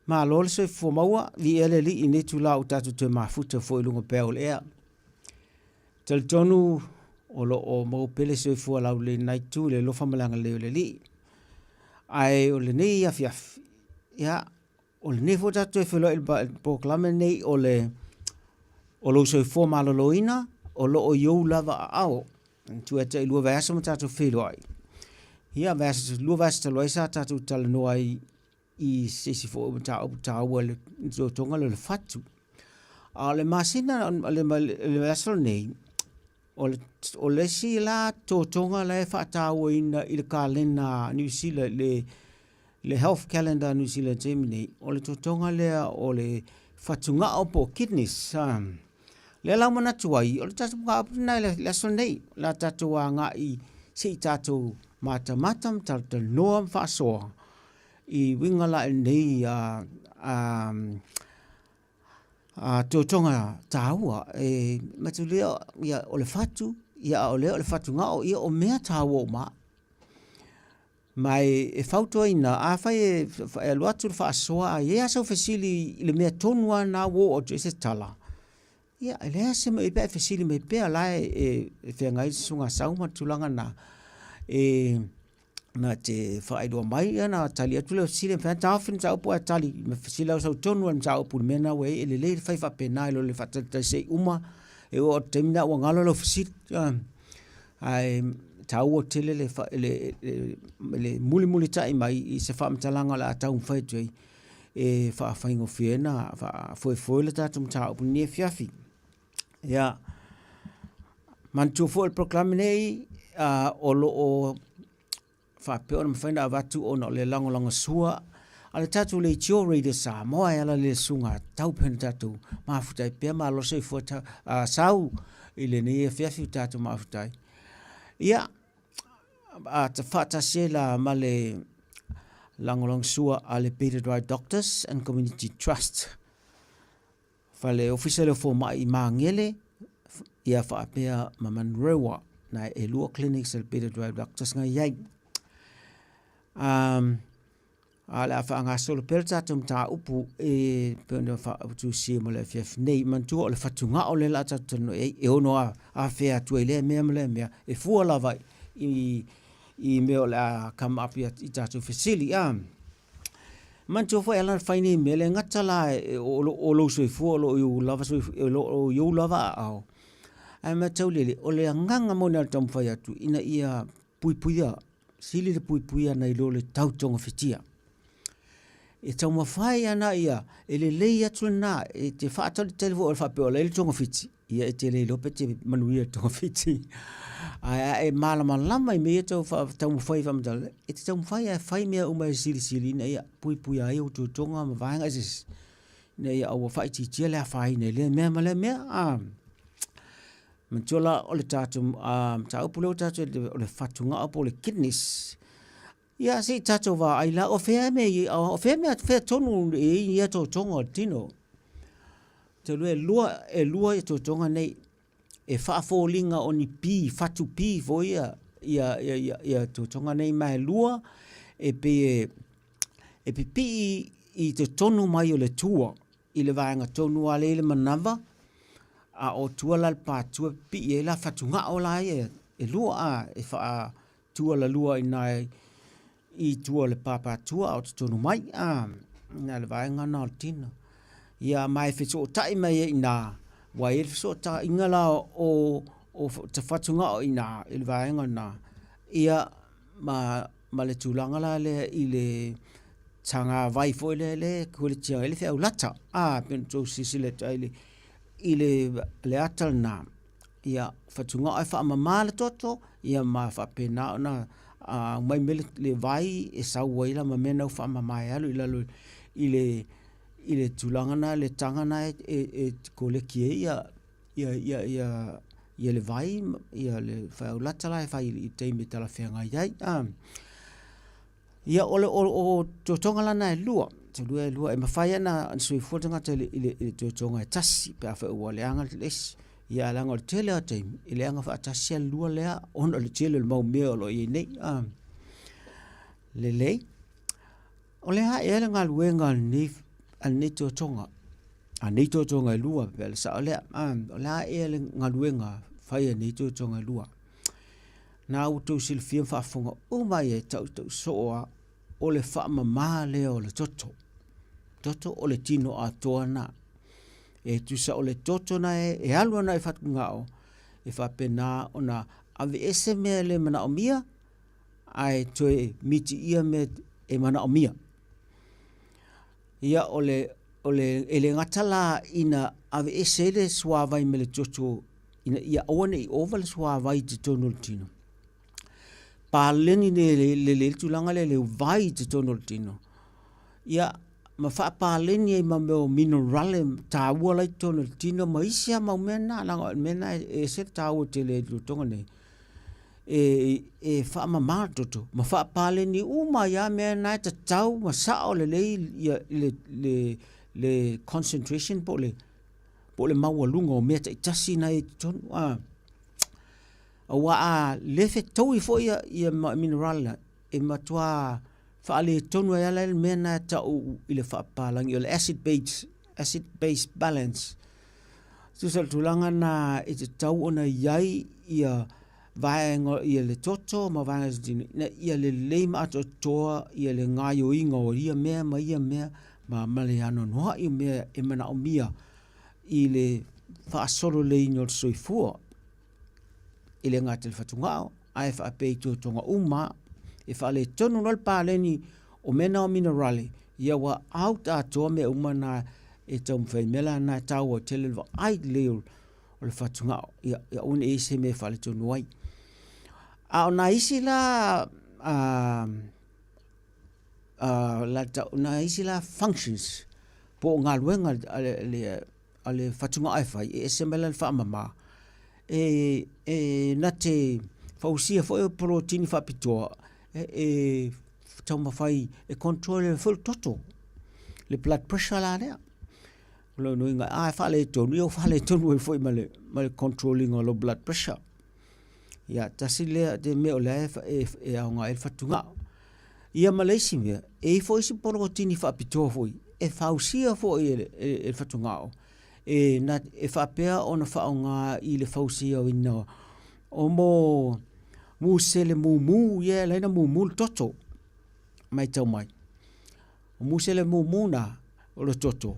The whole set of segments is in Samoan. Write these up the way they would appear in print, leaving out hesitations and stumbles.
Malo le soifua maua, viia le Alii i lenei itula ua tatou toe mafuta foi i luga pea o le ea. Talitonu o lo o maua pea le soifua laulelei i lena itu i le alofa ma le agalelei o le Alii. Ae o lenei afiafi, ia, o lenei foi tatou toe feiloai i le polokalame lenei o le o lou soifua maloloina o lo o i ou lava aao. Manatua e tailua vaiaso ma tatou feiloai. Ia, vaiaso, lua vaiaso talu ai sa tatou talanoa ai i se isi foi o mataupu taua i le totoga lea o le fatu. A o le masina, o le aso lenei, o le isi la totoga la e faatauaina i le kalena a Niu Sila, le health calendar a Niu Sila i le taimi nei, o le totoga lea o le fatugao po o kidneys. Lea la ua manatu ai, o le tatou mataupu lena i le aso lenei, o le a tatou agai se i tatou matamata ma talatalanoa ma faasoa i uiga la i lenei totoga taua. E manatua o le fatu, ia a o lea o le fatugao, ia o mea taua uma lava. Ma e fautuaina, afai e alu atu le faasoa ae i ai lava sau fesili i le mea tonu lava lena ua oo atu i ai se tala, ia e leai lava se mea o i ai pe a e fesili mai pea, o la e feagai le Susuga a Sau ma le tulaga lena, e na te faailoa mai ona tali atu lea o fesili, e mafai lava ona taofi le mataupu ae tali ma fesili lava sau tonu lava i le mataupu i le mea lena ua i ai. E lelei le fai faapena i lo le faatalitali se i uma, e oo atu i le taimi lena ua galo lau fesili. Ae taua tele le mulimulitai mai i se faamatalaga o le a taumafai atu ai e faafaigofie ai ona faafoefoe le tatou mataupu i lenei afiafi. Ia, manatua foi o le polokalame lenei o lo o faapea ona mafai ona avatu ona o le lagolagosua a le tatou Leitio Radio Samoa e ala i le susuga a Tau pea na tatou mafuta ai pea. Malo le soifua sau i lenei afiafi ua tatou mafuta ai. Ia, a faatasi ai la ma le lagolagosua a le Peter Dry Doctors and Community Trust. Fale Ofisa lea o Fomai i Magele, ia faapea ma Manurewa, na e lua clinics a le Peter Dry Doctors na i ai. Um, a le a faagasolo pea le tatou mataupu e pei ona faautusia mo le afiafi nei. Manatua o le fatugao lea o le a tatou talanoa i ai, e ono afea atu ai lea mea ma lea mea, e fua lava i mea o le a come up i tatou fesili. A. Manatua foi e ala ona fai nei mea, le gata la o lou soifua o lo o i ou lava soifua, o lo o i ou lava aao, ae matau lele, o le agaga moni lava o le taumafai atu ina ia puipuia, sili le puipuia nai lo le tau togafitia. E taumafai ana ia, e lelei atu lena, e te faatalitali foi faapea o la e i ai le togafiti, ia e te le iloa pe te manuia i le togafiti. Ae a e malamalama i mea ia e tau taumafai e faamatala, e te taumafai lava e fai mea uma e silisili ina ia puipuia ai ou totoga ma vaega eseese, ina ia aua faaitiitia le afaina i lea mea ma lea mea. A manatua la o le tatou mataupu lea ua tatou o le fatugao po o le kidneys. Ia se i tatou vaai la, o fea mea i, o fea mea, fea tonu e i ai ia totoga o le tino. Talu e lua, e lua ia totoga nei, e faafoliga o ni pi, fatu pi foi ia, ia, ia, ia, ia totoga nei, ma e lua, e pei e, e pipii i totonu mai o le tua, i le vaega tonu lava lea i le manava, a o tua la le patua e pipii ai la fatugao la ia e lua, a, e faa, tualalua i ina i tua o le pāpātua a o totonu mai, a, na o le vaega lena o le tino. Ia, ma e fesootai mai ai i ina, ua i ai le fesootaiga la o, o fatugao i ina i le vaega lena, ia, ma, ma le tulaga la lea i le tagavai foi lea e kuletia ai le feau lata, a, pei ona outou silasila atu ai i le, le ata lena. Ia, fatugao e faamama le toto, ia ma faapena ona aumai mai le vai e sau ai la ma mea na ua faamama e alu i lalo i le i le tulaga na le taga na e koleki ai ia ia ia ia ia le vai ia le feaulata la e fai i le taimi e talafeagai ai. A. Ia, o le o totoga la na e lua, te lua e lua, e mafai lava ona soifua le tagata i le, i le, i le totoga e tasi pe afai ua leaga le isi. Ia, ae leaga o le tele lava o taimi, e leaga faatasi lava le lua lea ona o le tele o le mau mea o lo o i ai nei. Lelei. O le a ea le galuega a lenei a lenei totoga, a nei totoga e lua pe a le sao lea. O le a ea le galuega fai a nei totoga e lua? Na ua outou silafia ma faafofoga uma i ai tautau soo lava, o le faamama lea o le toto. Toto o le tino atoa lena. E tusa o le toto na e alu ana i fatugao, e faapena ona aveese mea e le manaomia, ae toe mitiia mea e manaomia. Ia o le, o le, e le gata la ina aveese ai le suavai mai le toto ina ia aua ne i ova le suavai i totonu o le tino, paleni lelei le tulaga lea i le vai i totonu o le tino, ia ma faapaleni ai ma mea o minerale taua la i totonu o le tino ma isi lava mau mea na, leaga o le mea lena e ese le taua tele i totonu nei, e faamama le toto ma faapaleni uma ai lava mea na e tatau ma sao lelei le concentration po o le maualuga o mea taitasi na e i totonu. Aua a le fetaui foi ia minerale na, e matua faaletonu ai lava le mea lena e tau i le faapapalagi o le acid base, acid base balance. Tusa o le tulaga lena e tatau ona i ai ia vaega ia le toto ma vaega ina ia lelei ma atoatoa ia le gaoioiga o ia mea ma ia mea ma le anoanoai o mea e manaomia i le faasolo leleiina o le soifua. E le gata i le fatugao, ae faapea i totoga uma e faaletonu loa le paleni o mea na o minerale, ia ua out atoa mea uma na e taumafai. O le mea la lena e taua tele le vaai lelei o le fatugao, ia aua ne i i ai se mea e faaletonu ai. A o nai isi la nai isi la functions po o galuega a le fatugao e fai, e ese mai la le faamama, e na te fausia foi o polotini faapitoa e taumafai e control ai foi le toto, le blood pressure la lea. O lona uiga a faaletonu, ia ua faaletonu ai foi ma le control ina o lou blood pressure. Ia, tasi lea mea o lea e aoga ai le fatugao. Ia ma le isi mea, e i ai foi isi polotini faapitoa foi e fausia foi e le fatugao e faapea ona faaaoga i le fausiaina o mo musele mumu ia e ala ai ona mumu le toto. Matau mai, o musele mumu na o le toto,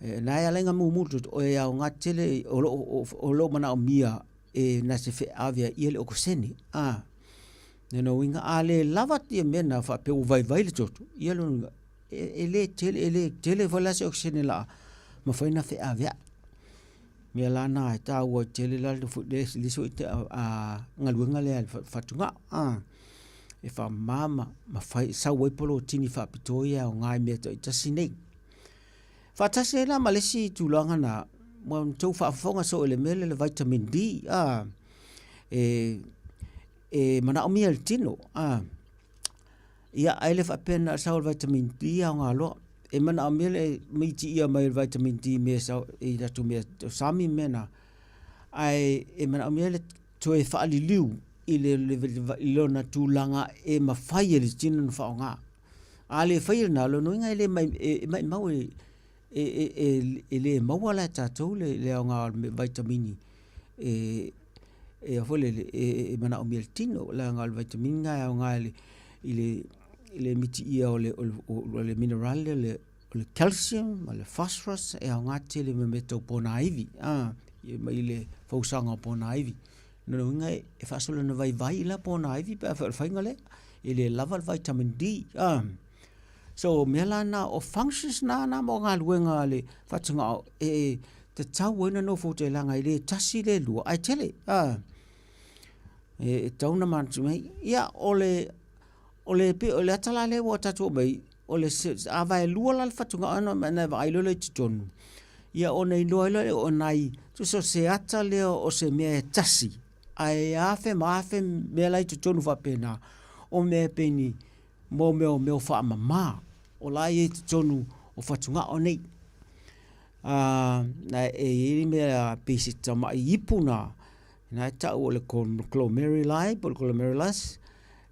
na e ala ai ona mumu le toto, e aoga tele, o lo o manaomia e na te feave ai ia le okesene. A, lona uiga a le lava ia mea na faapea ua vaivai le toto, ia lona uiga, e le tele, e le tele foi la se okesene o le a mafai ona feaveai. O mea la na e taua tele la le isi foi galuega lea a le fatugao, e faamama ma fai, sau ai polotini faapitoa ia e aoga i mea taitasi nei. Faatasi ai la ma le isi tulaga na, ua outou faafofoga soo i le mea lea o le vitamin D, a, e manaomia e le tino, a. Ia, ae le faapea na o le sau o le vitamin D e aoga loa. E manaomia le mitiia mai o le vitamin D i mea sau i latou mea sami ma mea na, ae e manaomia le toe faaliliu i le lona tulaga e mafai e le tino ona faaaoga. A le faia lena, o lona uiga e le e maumau e e le maua la e tatou le aoga o le vaitamini e a foi lele, e manaomia e le tino, leaga o le vaitamini lena e aoga i le mitiia o le mineral lea o le calcium ma le phosphorus, e aoga tele mo mea tau ponaivi, mai le fausaga o ponaivi. O lona uiga e faasolo ina vaivai la ponaivi pe afai o le faiga lea, e le lava le vitamin D. So o mea la na, o functions na na mo galuega a le fatugao e tatau ai ona nofo uta leaga e le tasi le lua ae tele. E tatau ona manatu mai, ia o le o le pei o le ata la lea ua tatou oo mai, o le a vaelua la le fatugao ona e vaai loa lea i totonu, ia ona iloa ai loa lea o nai, tusa o se ata lea o se mea e tasi, ae afe ma afe mea la i totonu faapena, o mea e pei ni mo mea o mea faamama o la e i ai i totonu o fatugao nei. E i ai mea pei se tamai ipu na, na e tau o le glomeruli po o le glomerulus,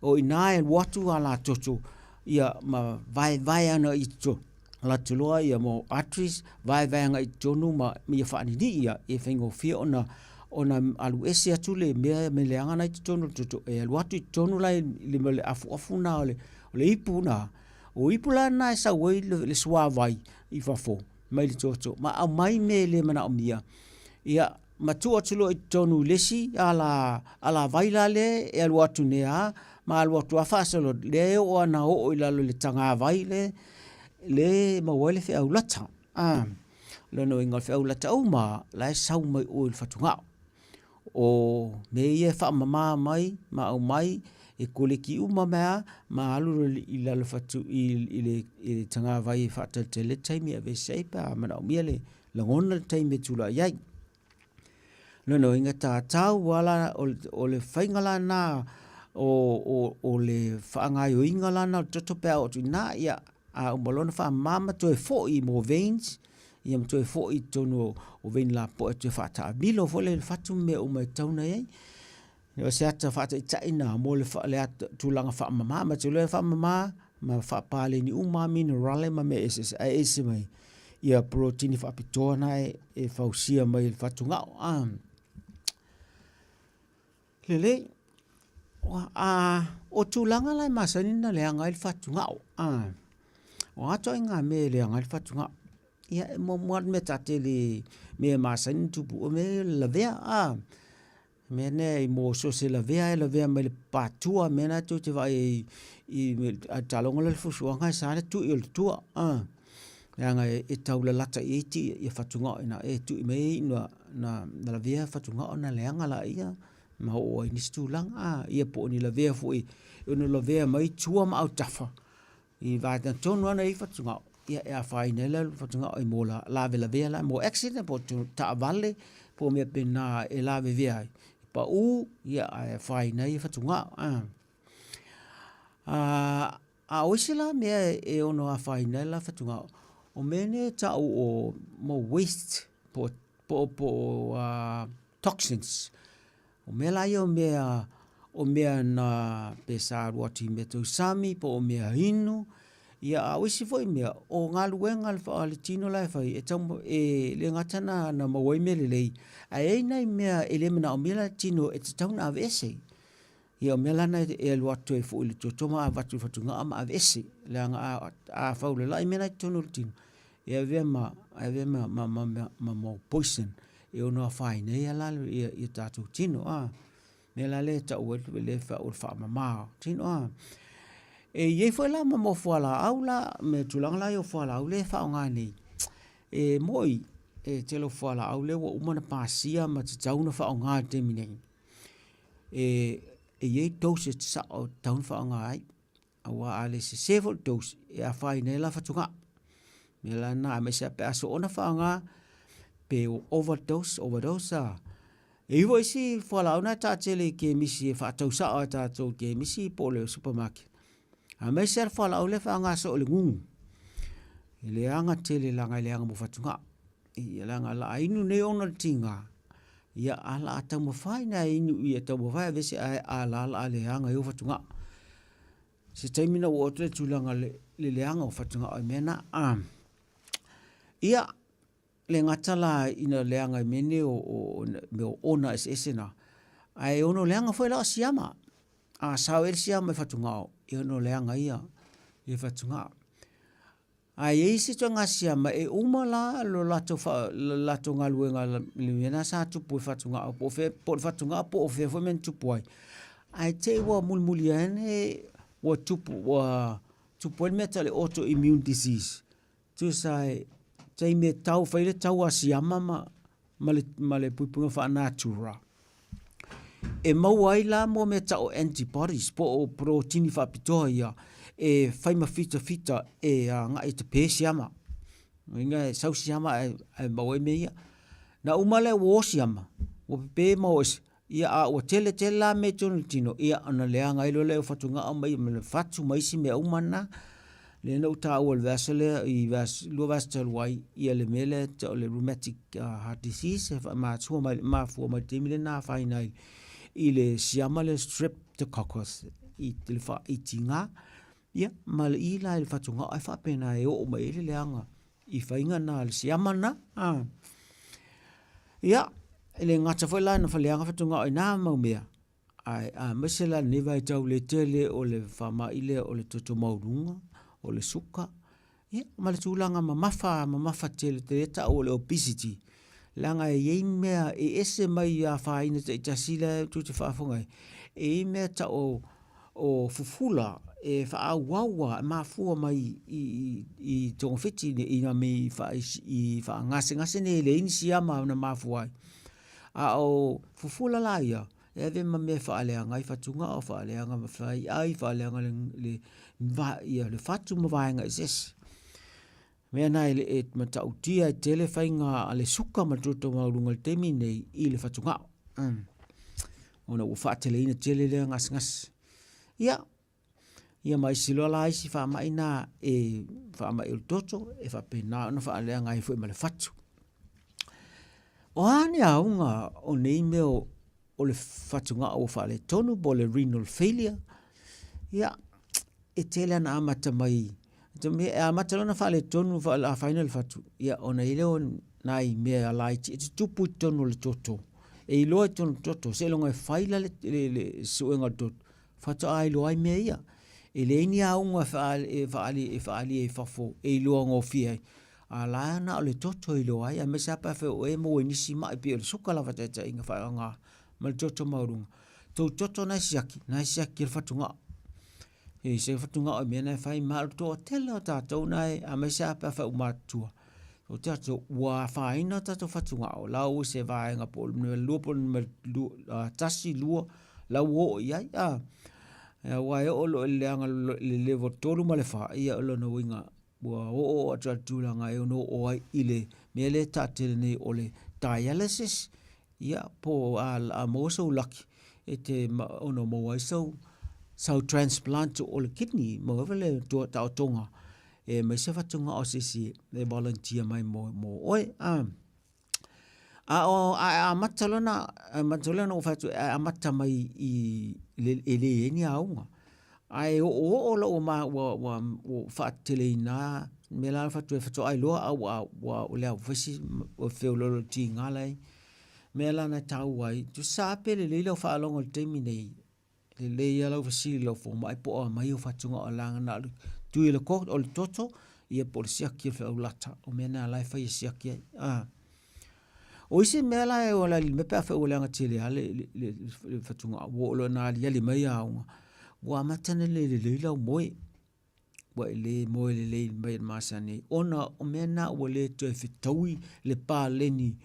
o i ina e alu atu a latou ia ma vaevae ana i totonu. Alu atu loa ia mo arteries vaevae agai i totonu ma ia faaninii ia e faigofie ona ona alu ese atu le mea me leaga na i totonu o le toto e alu atu i totonu la i le afuafu na o le ipu na. O ipu la na e sau ai le suavai i fafo mai le toto ma aumai mea e le manaomia ia ma tuu atu loa i totonu i le isi ala alavai la lea e alu atu nei a ma alu atu lava faasolo lea e oo lava ina oo i lalo i le tagavai lea e maua ai le feau lata. A, o lona uiga o le feau lata uma lava la e sau mai o i le fatugao. O mea ia e faamama mai ma aumai e koleki uma mai lava ma alu loa i lalo i le tagavai e faatalitali ai le taimi e aveese ai pe a manaomia le lagona le taimi e tulai ai. O lona uiga e tatau lava la, o le faiga la lena o le faagaoioiga la lena o le toto pe a oo atu i ina, ia a uma loa ona faamama ma toe foi mo veins, ia ma toe foi i totonu o vein lapoa e toe faataamilo foi lea i le fatu ma mea uma e tatau ona i ai. O se ata faataitai lena mo le tulaga faamama. Ma te iloa e faamama ma faapaleni uma lava minerale ma mea eseese, ae ese mai ia purotini faapitoa na e fausia mai e le fatugao. Lelei, o tulaga la e masani ona leaga ai le fatugao, o a ituaiga mea e leaga ai le fatugao? Ia e muamua lava le mea ta te le, mea e masani ona tupu, o mea ia o le lavea. Mea nei mo so o se lavea e lavea mai le patua mea na tou te vaai ai i a le taaloga lea o le fuafuaga e sa le tui o le tua leaga e taulalata i ai ia fatugao i ina e tui mai ai na lavea fatugao ona leaga laia ma oo ai i nisi tulaga ia po o ni lavea foi e ono lavea mai tua ma autafa I vaega tonu lava na i ai fatugao, ia e afaina ai la fatugao i mo lavelavea la, mo accident po o taavale po o mea faapena e lavevea ai, pau ia ae afaina ai fatugao. A o isi la mea e ono afaina ai la fatugao, o mea nei e tau o waste po o toxins. O mea la ia o mea, o mea na pe sa alu atu i mea tau sami po o mea inu, ia a o isi foi mea, o galuega a le tino la e fai, e tau, e le gata na maua ai mea lelei, ae i ai nai mea e le manaomia la e le tino e tatau ona aveese. Ia o mea la na e alu atu ai foi i le toto ma avatu i fatugao ma aveese, leaga a faulalai mea na i totonu o le tino, e avea ma, avea ma poison e ono afaina ai la ia tatou tino. O le mea la lea e tau ai le faamama o tino. E i ai foi la ma mau fualaau la, ma tulaga la ia o fualaau lea e faaaoga nei, e moni e tele o fualaau lea ua uma ona pasia ma tatau ona faaaoga i le taimi nei, e i ai dosage sao e tatau ona faaaoga ai. Aua a le sese foi le dose, e afaina ai la fatugao. O le mea la lena, aemaise lava pe a soona faaaoga pe overdose, overdose a. E i ai foi isi fualaau na e taatele i kemisi e faatau sao lava e tatou i kemisi po o le supermarket, aemaise lava le fualaau lea e faaaoga soo i le gugu. E leaga tele leaga e leaga mo fatugao. Leaga o le a inu nei ona o le tiga, ia ae o le a taumafai la e inu ia taumafai e aveese ae a la o le a leaga ai ou fatugao. Se taimi ona ou oo atu lea i le tulaga o le leaga o fatugao i mea na. Ia, le gata la ina leaga i mea nei o mea o ona eseese na, ae ono leaga foi la o siama. A sao ea le siama i fatugao, e ono leaga ai ia fatugao. Ae i ai isi ituaiga siama e uma la lo latou galuega i le mea lena sa tupu i fatugao po o fea, po o le fatugao po o fea foi mea na tupu ai, ae te i ua mulimuli ane ua tupu ua tupu ai le mea e tau o le autoimmune disease. Tusa e taimi e tau fai ai le tau a siama ma le puipuiga faa-natura, e maua ai la mo mea tau o antibodies po o porotini faapitoa ia e fai ma fitafita e agai e tape siama. Lona uiga e sau siama ae maua ai mea ia. Na uma lea ua o siama, ua pepe ma o ese, ia a ua tele tele la mea i totonu o le tino, ia ona leaga ai loa lea o fatugao ma le fatu ma isi mea uma na. Lea na ou taua i le vaiaso lea, i le 2 vaiaso talu ai, ia le mea lea e tau o le rheumatic heart disease e mafua mai i le taimi lea na afaina ai i le siama lea streptococcus i le faitiga. Ia, ma le i la i le fatugao e faapena e oo mai ai le leaga i faiga na a le siama na. A. Ia, e le gata foi la ina leaga fatugao i na mau mea, ae aemaise la lenei vaitau i le tele o le faamai lea o le toto maualuga, o le suka, ia ma le tulaga mamafa mamafa tele lea e tau o le obesity, leaga e i ai mea e ese mai afaina taitasi la tou te faafofoga ai, e i ai mea e tau o fufula e faaauau lava e mafua mai i togafiti i faagasegase nei e leai ni siama na mafua ai. A o fufula la ia, e avea ma mea e faaleaga ai fatugao, faaleaga ma faiai, faaleaga le fatu ma vaega eseese. O le mea lena e matautia ai tele faiga a le suka ma le toto maualuga i le taimi lenei i le fatugao, ona ua faateleina tele lea gasegase. Ia, ia ma isi loa la isi faamai na e faamai o le toto e faapena ona faaleaga ai foi ma le fatu. O a ni auga o nei mea o le fatugao ua faaletonu po o le renal failure? Ia, e tele lava ina amata mai, e amata loa ona faaletonu afaina le fatu, ia ona i ai lea o nai mea laiti e tutupu i totonu o le toto. E iloa i totonu o le toto, seiloga e fai la le suega o le toto, faatoa iloa ai mea ia. E leai ni auga e faaalia i fafo e iloa gofie ai, a o la e na o le toto e iloa ai, aemaise lava pe afai o oe e maua i nisi mai pei o le suka lava faataitaiga faaaoga ma le toto maualuga. Tou toto na e siaki, na e siaki e le fatugao. E se fatugao i mea na e fai ma o le toatele o tatou na e, aemaise lava pe afai ua matutua, o tatou ua afaina o tatou fatugao, la ua i se vaega po o le numera 2 po o le numera 1, 2, la ua oo i ai. Aua e oo loa i le leaga i le level 3 ma le 4, ia o lona uiga ua oooo atu lava i le tulaga e ono oo ai i le mea lea e taatele nei o le dialysis, ia po o a maua sou laki, e te ono maua ai sau transplant o le kidney, maua ai foi le taotoga e aumai se fatugao a se isi e volunteer mai mo oe. A o a amata loa na amata loa ona ou fai atu e amata mai i e leai ni auga. Ae oooo loa ua ua ua faateteleina mea la e faatoa iloa a ua ua leai foi se feoloolo o le tiga la e i ai. O le mea la lena e taua ai, tusa lava pe lelei lau faalogo i le taimi lenei, lelei lava lau fesili i lau fomai po o a mai ou fatugao leaga na o le tui o le toto ia po o le siaki o le feaulata. O mea na la e fai e siaki ai. O isi mea la e ola i mea pe afai ua leaga tele lava le fatugao ua oo loa ina aliali mai auga, ua amata ona le lelei lau moe. Ua e le moe lelei i le mea masani ai ona o mea na ua le toe fetaui le paleni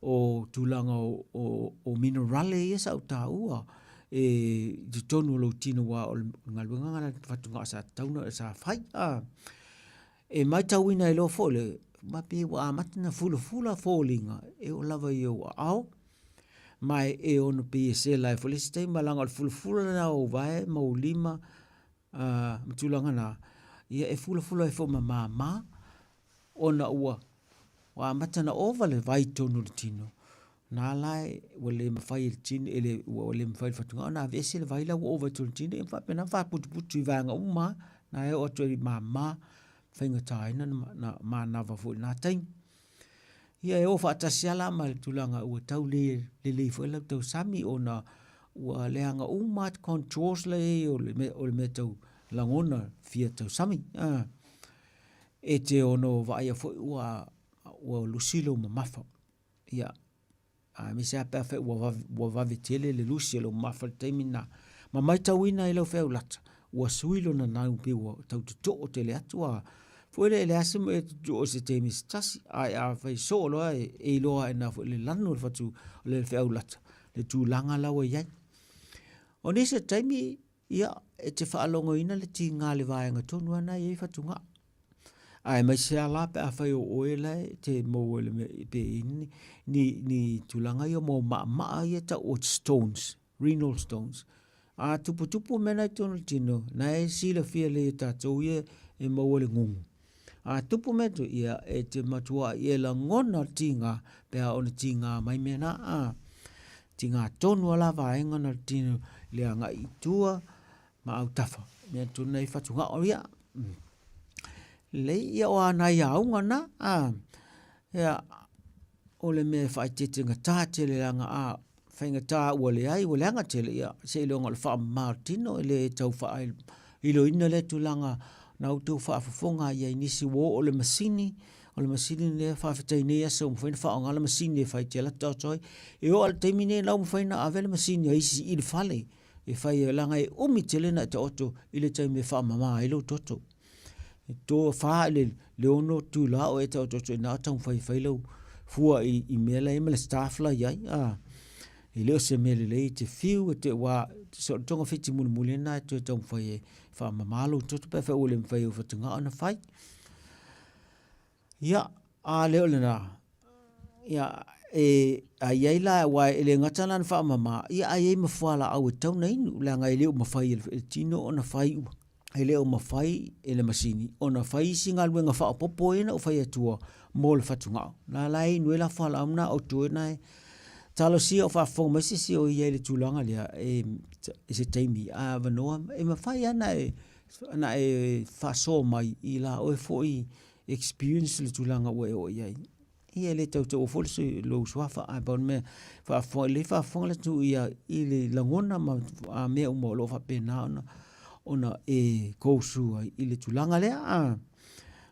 o tulaga o minerale ia sa ou taua e i totonu o lou tino aua o le galuega lena a le fatugao sa tatau ona sa fai. E matauina ai loa foi le ma pei ua amata ona fulafula foliga e oo lava i ou aao ma e ono pei e sela ai foi le isi taimi leaga o le fulafula lena o ou vae ma ou lima ma tulaga na, ia e fulafula ai foi ma mama ona ua amata ona ova le vai i totonu o le tino, na la ua le mafai e le tino, ua le mafai e le fatugao ona aveese le vai la ua ova i totonu o le tino, ia faapena ona faaputuputu i vaega uma lava, na e oo atu ai i mama, faigata ai ona manava foi i lena taimi. Ia e o faatasi lava la ma le tulaga ua tau le lelei foi lau tausami ona ua leaga uma lava controls la e i ai o le mea tau lagona fia tausami. E te ono vaaia foi ua lusi lou mamafa. Ia, aemaise lava pe afai ua vave tele le lusi o lou mamafa i le taimi lena. Ma matauina ai lau feaulata, ua sui lona nanu pei ua tau totoo tele atu a. Foi lea e leai se mea e totoo i se taimi se tasi, ae afai soo loa e iloa ai i ina foi le lanu o le fatu o le feaulata, le tulaga la ua i ai. O nisi o taimi, ia, e te faalogoina le tiga i le vaega tonu lava lena e i ai fatugao. Aemaise lava la pe afai o oe la e te maua i le mea pe i ai ni tulaga ia mo maamaa ia e tau o stones, renal stones. A tuputupu mea na i totonu o le tino, na e silafia lelei e tatou ia e maua le gugu. A tupu mea tu, ia e te matua e lagona le tiga pe a ono tiga mai mea na. A tiga tonu lava la vaega na o le tino i le agai i tua ma autafa. Mea tonu nei fatugao ia. Lelei, ia o a nai auga na, a, ia, o le mea e faaeteete gata tele leaga a faigata ua leai, ua leaga tele, ia, seiloga o le faamama o le tino e le tau faailoina lea tulaga na outou faafofoga i ai nisi ua oo le masini, o le masini lea faafetai nei aso ua mafai ona faaaoga le masini e fai te alu atu taoto ai. E oo lava i le taimi nei la ua mafai ona ave le masini a isi i le fale e fai ai, leaga e umi tele ona e taoto i le taimi e faamama ai lou toto. E 4 i le 6 itula o e taototo i ina o taumafai e fai lau fua i mea la e i ai ma le staff la e i ai. E le o se mea lelei e te fiu e te, aua o le togafiti mulimuli lena e toe taumafai e faamama lou toto pe afai ua le mafai e ou fatugao ona fai. Ia, a le o lena, ia, e, a i ai la, aua e le gata la ona faamama, ia a i ai ma fualaau e tatau ona inu, leaga e le o mafai e le tino ona fai, e le o mafai e le masini ona fai isi galuega faaopoopo ia na ou fai atua mo le fatugao. Na la e inu ai la fualaau na o toe na e talosia o faafofoga mai se isi o i ai i le tulaga lea e, i se taimi a avanoa e mafai lava ona e faasoa mai i la oe foi experience le tulaga ua e oo i ai. Ia e le tautaua foi le lou suafa, ae pau le mea, faafofoga, lelei faafofoga le atunuu ia i le lagona ma mea uma o lo o faapena ona e go through ai i le tulaga lea.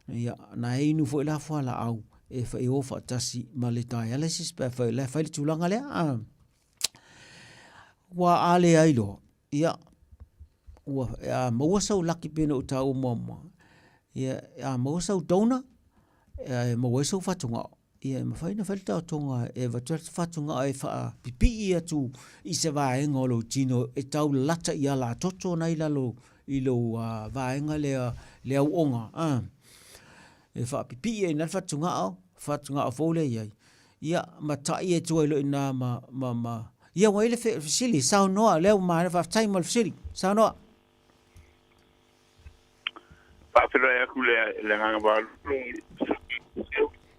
Ia, na e inu foi la fualaau e o faatasi ma le dialysis pe afai o la e fai le tulaga lea. Aua a leai loa, ia, ua, a maua sau laki pei ona ou taua muamua, ia, a maua sau donor, e maua ai sou fatugao, ia e mafai ona fai le taotoga e avatu ai le fatugao e faapipii atu i se vaega o lou tino e taulalata i alatoto na i lalo i lou vaega lea, le auoga, e faapipii ai i ina le fatugao, fatugao fou lea e i ai. Ia, ma tai atu ai loa i ina ma, ma, ma... Ia, ua i ai le fesili, saunoa, lea ua maea, faafetai mo le fesili, saunoa. Faafeiloai atu le, le agaga maualalo.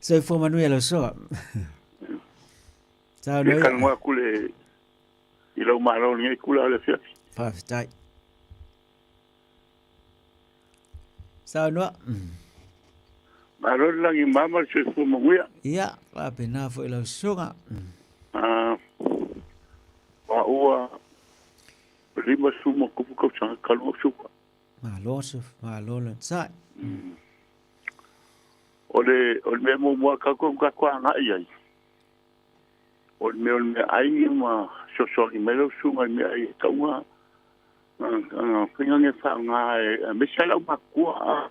Soifua manuia lau soa. Saunoa. Ia talanoa atu le i lou malo i lenei itula o le afiafi. Faafetai. Saunoa. Malo le lagi mama le soifua manuia. Ia, faapena foi lau susuga. Ah, ua 50 plus tausaga talu ona suka. Malo se malo le sai. O le o le mea muamua tatou tatou agai ai. O le mea o le meaai ma fesoasoani mai lau susuga i meaai e tatau ona faiga e faaaoga aemaise lava le aumatutua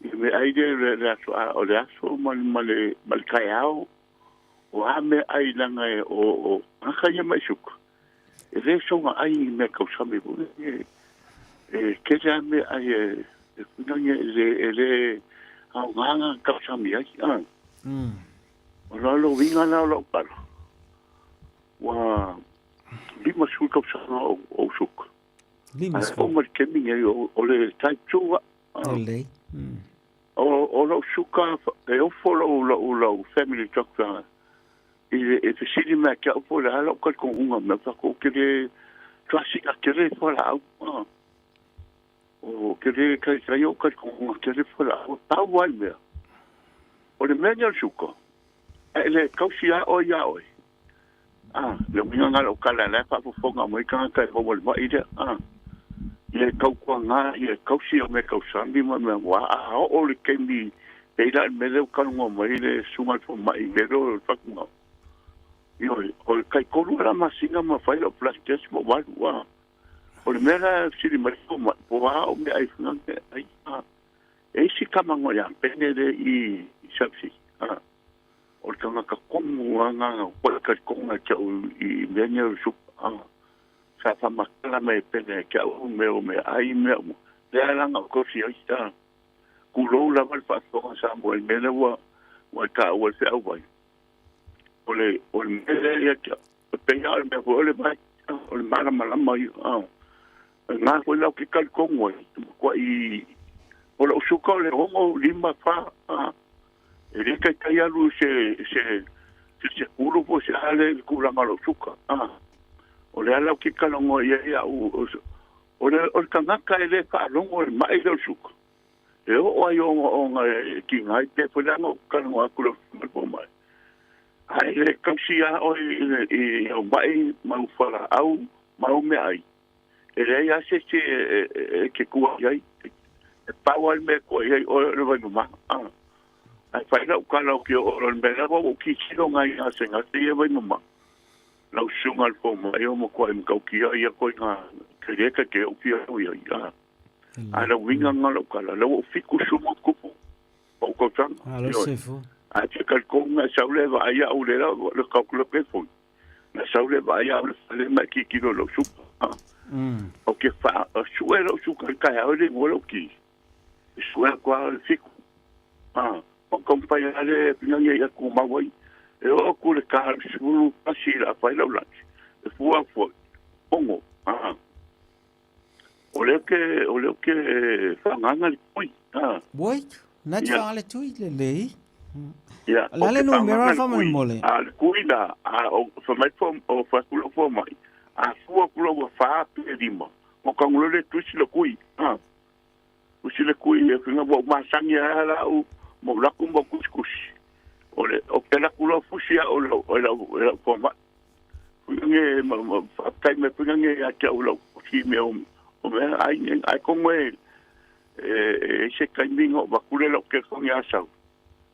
i meaai lea le aso o le aso ma le ma le taeao. O a meaai leaga o tagata ia mai suka e le soona ai i mea tausami foi e e tele lava meaai e foi e le aoga ona tausami ai. O le uiga la o lau tala, ua 50 tausaga o ou suka. 50. Ae uma le taimi nei o le type 2 a. Lelei. O lou suka, e ofo lou, lou, lou family doctor i le e fesili mai ia te au po o le a lau talitonuga mai, ou fai atu ou te le tuasina tele i fualaau. Ou te le taitai ou talitonuga tele fualaau. Pau lava le mea, o le mea lea o le suka, a e le tausi lava oe ia oe, a, le uiga lena o lau tala, o la e faafofoga mai tagata e maua i le mai lea, a, ia e tautuana, ia e tausi au meatausami ma mea, aua a oo i le taimi, pei la o le mea lea ua talanoa mai le susuga i le fomai i le mea lea o le fatugao, ioe, o le tai-3 la masina ma fai lau blood test ma ou alu, a. O le mea la e fesili mai le fomai, po o a au meaai ai, a, e isi tama no Iapene le i South a, o le tagata tonu lava na koe talitoga ia te au i mea nei o le suka, a, sa faamatala mai e Pene ia te au mea o meaai ma mea uma, lea la na ou tausi ai, a, tulou lava le faafofoga a Samoa i le mea lea ua e taua i le feau vai. O le, o le mea lea ia te au, e pei lava o le mea foi o le vai, o le malamalama ia, a. O lena foi la ou te talitonu ai, e matuai, o lou suka o le 6, 5, 4, a. E le taitai alu i se, se, se 10 po o se a le tulaga o lou suka, a. O lea la ou te talanoa i ai au, O le o le tagata e le faalogo i le ma'i lea o le suka, e oo ai ogaoga e tiga ai pe foi leaga ou talanoa atu i lau afioga i le fomai. Ae le tausi lava oe i le i au ma'i ma au fualaau ma au meaai, e leai lava se isi e te tua i ai. E pau lava le mea e tua i ai oe o le vaimama. Ae fai lau tala ou te oo loa i le mea lea, ua ou tilotilo nai gasegase ia e vaimama. Lau susuga i le fomai o matuai matautia ia ituaiga tele ta te oo fia au i ai. A, a le uiga lena o lau tala, lea ua ou 70 ma tupu ou tausaga. Alo Ioe. Sefu. Ae te talitonu na e sau lea e vaai au le la le tau le telefoni. Na sau lea e vaai au i le fale ma e tilotilo i lou suka. A, ou te fa sue lou suka i le taeao e le igoa lou ki. E sue atu lava o le 7. A, o taumafai lava le finagi ia tumau ai. E oo atu i le ta 11 o le a fai lau lunch, e fua atu foi, 6. A, o lea ou te, o lea ou te faagaga le tui. A. Oi, na te Ia. faagaga le tui, lelei. Ia, O le ou a le te numera faagaga le tui. faamolemole? A o le tui la, a o, fai mai le o fai atu lau fomai, a fua atu loa ua 4 pe 5, ona tago loa lea e tuisi le tui. A. Usi le kui e finga ua ou masani ai la au ma ou laku ma ou kusikusi. O le o ke laku loa fusi au e lau e lau e lau fomai. Fuinga ma ma faafetai mai fuinga ia te au lau si mea o o mea ai ai komo e e e se taimi na ou avatu lea lau telefoni ia sau.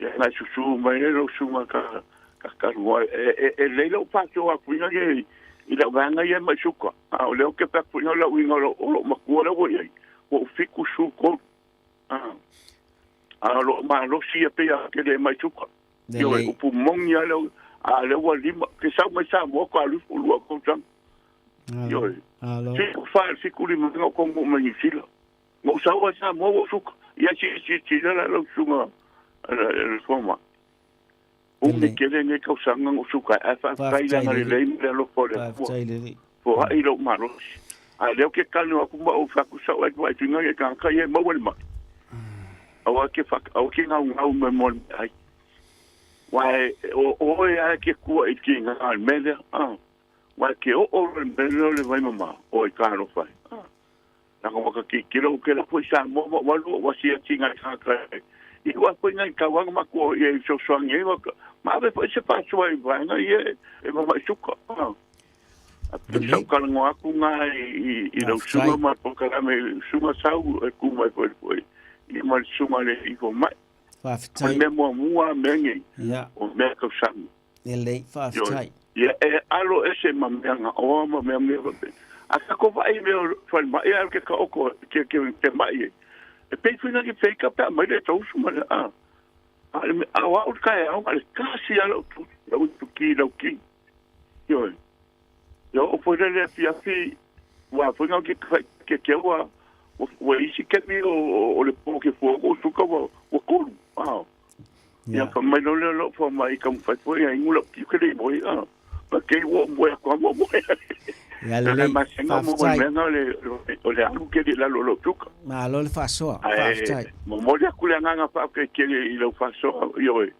Ia na susu mai ai lau susuga ka ka talanoa e e e lelei lou faasoa atu fuinga i lau vaega ia mai suka. A o lea ou te fai atu fuinga o lau uiga o lou matua lea ua i ai, ua ou 73. A o loo malosi ia pei a tele mai suka. Ioe, Lelei. upu moni lava lea, a o lea ua lima, ke sau mai Samoa ko alu ifo lua tausaga. Alo. Ioe, Alo. 74 i le 75 na ou taunuu mai Niu Sila. Na ou sau ai Samoa ua ou suka. Ia se i silasila la lau susuga le fomai. Umi Lelei. tele nei tausaga na ou suka ai, ae faafetai Faafetai leaga lelei. lelei ma le alofa o le Atua. Faafetai lelei. Foai lou malosi. A o lea ou te talanoa atu ma ou fai atu sau ai vaai tuiga i tagata ia e maua le mai. Aua ke whaka, aua ke ngau ngau me mo le ai. Wai, o oe ai ke kua i ki ngā le mea lea. Ah. Wai ke o o le mea lea o le vai mama, o i ka alofa ai. Ah. Langa waka ki kilo ke la foi sa mo mo walu wa si ati ngai ka ka. I wa foi ngai ka wanga makua i e sosoangi ai waka. Ma ave foi se pātua i vaenga i e e mama i suka. Ah. A pe Lelei. sau kalango aku ngā i lau Faafetai. sunga ma pokalame sunga sau e ku mai foi foi. I ma le sunga le i fo mai. O le Faafetai. mea muamua mea nei, Ia. o mea tausami. Lelei. Ioe. Faafetai. Ia e alo ese ma mea gaoa ma mea mea faapea. A tatou vaai i mea o falemai ae o ke taoto ke ke ke ma'i e. E pei foi na ke feika pe a mai le tausu ma le a. A le mea a o au le taeao na o le tasi lava lau tu lau tuki lau ki. Ioe. Ia oo foi lea i le afiafi ua foi na ke ke ke ua ua isi kemi o o le po ke fua ko suka ua ua kolu. A. Ia Ia. fa mai loa lea lou fomai i taumafai foi ia inu lau tiuke le moe a. Ma kei ua moe atu lava ua moe. Ia Le lelei. masega mo le Faafetai. mea o le o le alu ke le lalo o lou tuka. Malo le faasoa. Ae Faafetai. momoli atu le agaga faafetai tele i lau faasoa ioe.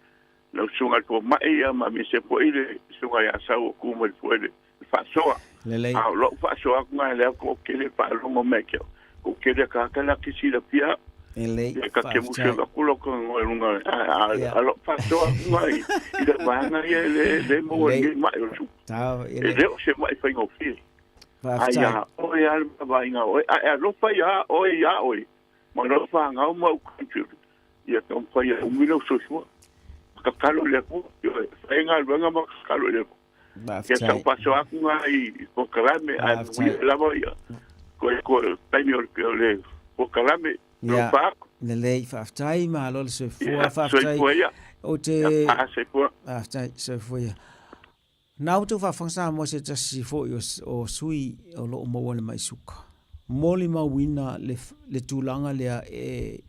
Lau susuga i le fomai ia ma aemaise foi le susuga ia Sau o ku mai foi le faasoa. Lelei. A o lou faasoa atu nai lea ko tele faalogo mai ke. Ko tele ka ka la ki silafia Lelei. ia ka ke musu Faafetai. ka kulo ka ngoi lunga a Ia. a lo faasoa atu nai i le vaega ia le le mo Lelei. ni mai o su. Tau. E Lelei. le o se mai faigofie. Ai Faafetai. ia oe a le vaaiga oe a e alofa ia oe ia oe. Ma alofa ngau ma u computer. Ia taumafai e umi lau soifua. Tatalo i le Atua. Ioe, fai galuega ma tatalo i le Atua. Ia Faafetai. tau faasoa atu ngā i polokalame ae Faafetai. manuia lava ia. Koe koe taimi o le o le polokalame. Ia. Alofa atu. Lelei. Faafetai. Malo le soifua. Ia, Faafetai. soifua ia. Ou te Ia, faasoifua. Faafetai. Soifua ia. Na outou faafofoga Samoa se tasi foi o, o sui o loo maua le mai suka. Molimauina le, le tulaga lea e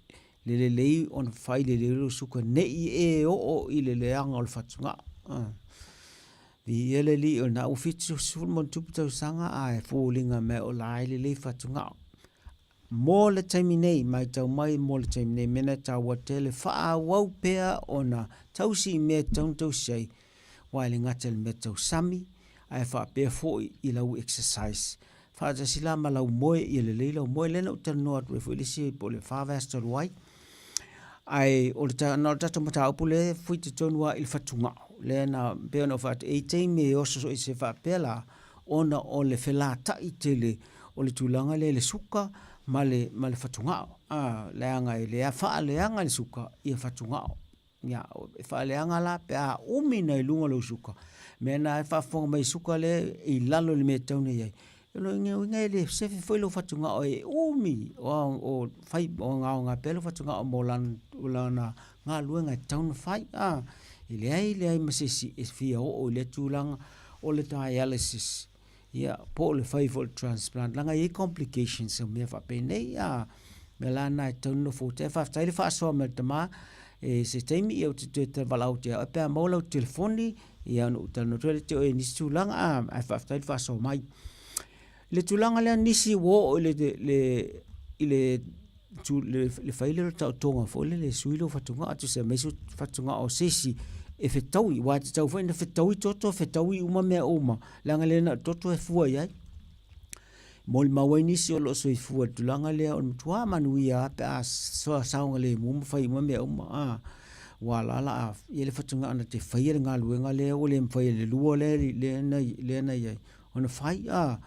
le lelei ona fai lelei lou suka nei e oo i le leaga o le fatugao. Ah. Viia le Alii o lena ua 70+ tausaga ae foliga mai o la e lelei fatugao. Mo le taimi nei, matau mai mo le taimi nei, mena e taua tele, faaauau pea ona tausi i mea e tatau ona tausi ai, aua e le gata i le mea tausami, ae faapea foi i lau exercise. Faatasi la ma lau moe ia lelei lau moe. Lea na ou talanoa atu ai foi i le isi po o le 4 vaiaso talu ai. Ae o le na o le tatou mataupu lea e fui totonu lava i le fatugao. Lea na pei ona ou fai atu, e i ai taimi e oso soo ese faapea la, ona o le felata'i tele o le tulaga lea i le suka ma le ma le fatugao. A, leaga e le faaleaga le suka ia fatugao. Ia, e faaleaga la pe a umi ona i luga lou suka, mea na e faafofoga mai suka lea i lalo i le mea e tatau ona i ai. O lona uiga e le sefe foi lou fatugao e umi o fai o gaoga pea lou fatugao mo lana galuega e tatau ona fai. E leai leai ma se isi e fia oo i lea tulaga o le dialysis. Ia, po o le fai foi o le transplant, leaga e i ai complications o mea faapenei, a mea la na e tatau ona nofo uta. Faafetai le faasoa mai le tama, e se taimi ia ou te toe valaau atu ia oe pe a maua lau telefoni, ia ona ou talanoa atu ai lea te oe i nisi tulaga, a, ae faafetai le faasoa mai. I le tulaga lea nisi ua oo i le, le, i le le fai lea o le taotoga foi lele e sui lou fatugao, tusa aemaise o fatugao o se isi e fetaui, aua e tatau foi ona fetaui toto, fetaui uma mea uma, leaga e le na o le toto e fua i ai. Molimau ai nisi o lo o soifua i le tulaga lea o le matua manuia lava pe a saogalemu ma fai uma mea uma, a. Ua ala la a i ai le fatugao na te faia le galuega lea ua le mafai e le lua lea na i ai ona fai, a.